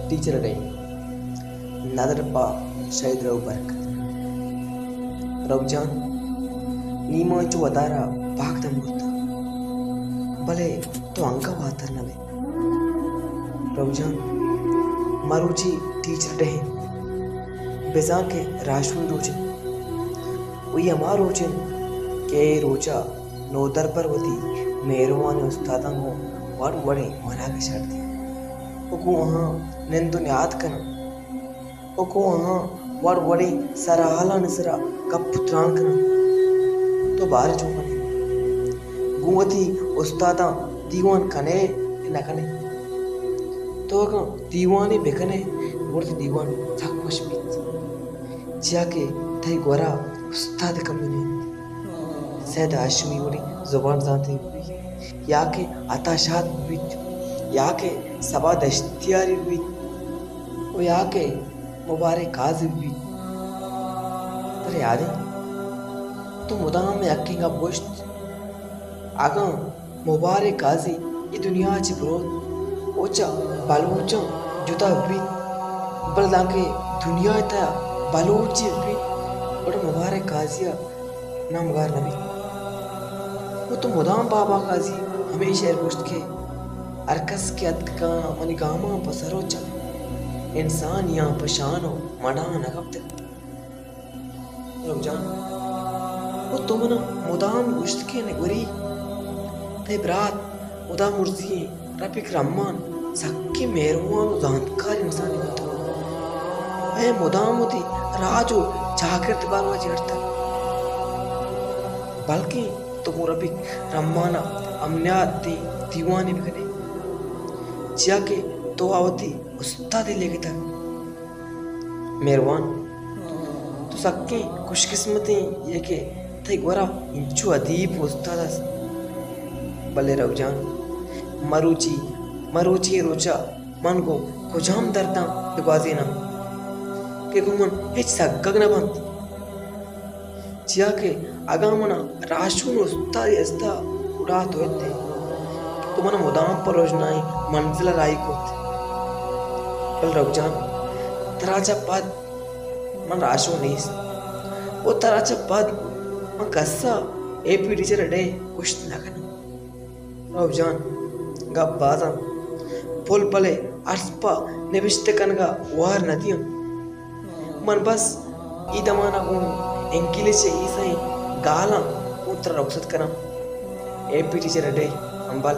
ٹیچر اڈے، ندر پہ شہید رؤ برکت۔ رؤ جان، نی ما انچو ودار ءَ پاک دم برتگ، بلے تو انگہ واتر نہ بئے۔ رؤ جان، مروچی ٹیچر ڈے انت، بزاں کہ راہشونی روچ انت۔ و اے ہما روچ انت کہ اے روچ ءَ نودربر وتی مہروانیں استاداں گوں وڑ وڑیں وانگ ءَ شر دینت و گوں آہاں نند و نیاد کناں و گوں آہاں وڑ وڑیں سرحالانی سرا گپ و تران کناں۔ تو باریں چون کن ئے؟ گوں وتی استاداں دیوان کن ئے یا نہ کن ئے؟ تو اگاں دیوانے بہ کن ئے، گڑا تئی دیوان سک وش بیت، چیا کہ تئی گورا استاد کمی نہ انت۔ سید ہاشمی وڑیں زبان زانتگ بیت، یا کہ عطا شاد بیت، یا کہ صبا دشتیاری بیت، و یا کہ مبارک قاضی بیت۔ ترا یاد انت، تو مدام یکیں گپ گوشت، اگاں مبارک قاضی اے دنیا ءَ چہ بروت و چہ بلوچاں جتا بیت، بلے دانکہ دنیا ءِ تہا بلوچے بیت، گڑا مبارک قاضی ءِ نام گار نہ بیت۔ و تو مدام بابا قاضی ہمے شعر گوشت کہ ہر کس کہ اتکگاں منی گاماں پہ سر و چم، انسانیاں پہ شان و مڑاں نہ کپتگ۔ رؤ جان، و تو منا مدام گوشت کہ نگوری، تئی برات ہدا مرزی رفیق رحمان سکیں مہروان و زانتکاریں انسانے بوتگ۔ اے مدام وتی راج و چاگرد باروا جیڑتگ، بلکیں تو گوں رفیق رحمان ءَ امنیات ءِ دیوانے بکن ئے، چیا کہ تو آ وتی استادے لیکتگ۔ مہروان، تو سکیں خوش قسمتیں ئے کہ تئی گورا انچو ادیب و استاد است۔ بلے رؤ جان، مروچی، مروچی روچا من گوں کجام درداں بگوازیناں کہ گوں من ہچ سگگ نہ بنت؟ چیا کہ اگاں منا راہشون و استادے است ات، گڑا تو ات ئے، تو منا مدام پہ رژنائیں منزل ءَ راہی کت۔ بلے رؤ جان، ترا چہ پد من راہشون نیست، و ترا چہ پد من کس ءَ اے پی ٹیچر اڈے گوشت نہ کناں۔ رؤ جان، گپ باز انت، پل بلے ارس پہ نبشتہ کنگ ءَ وار نہ دیاں۔ من بس اے دمان ءَ گوں انگلش ءِ اے سئیں گالاں گوں ترا رخصت کناں۔ اے پی ٹیچر اڈے، ہمبل۔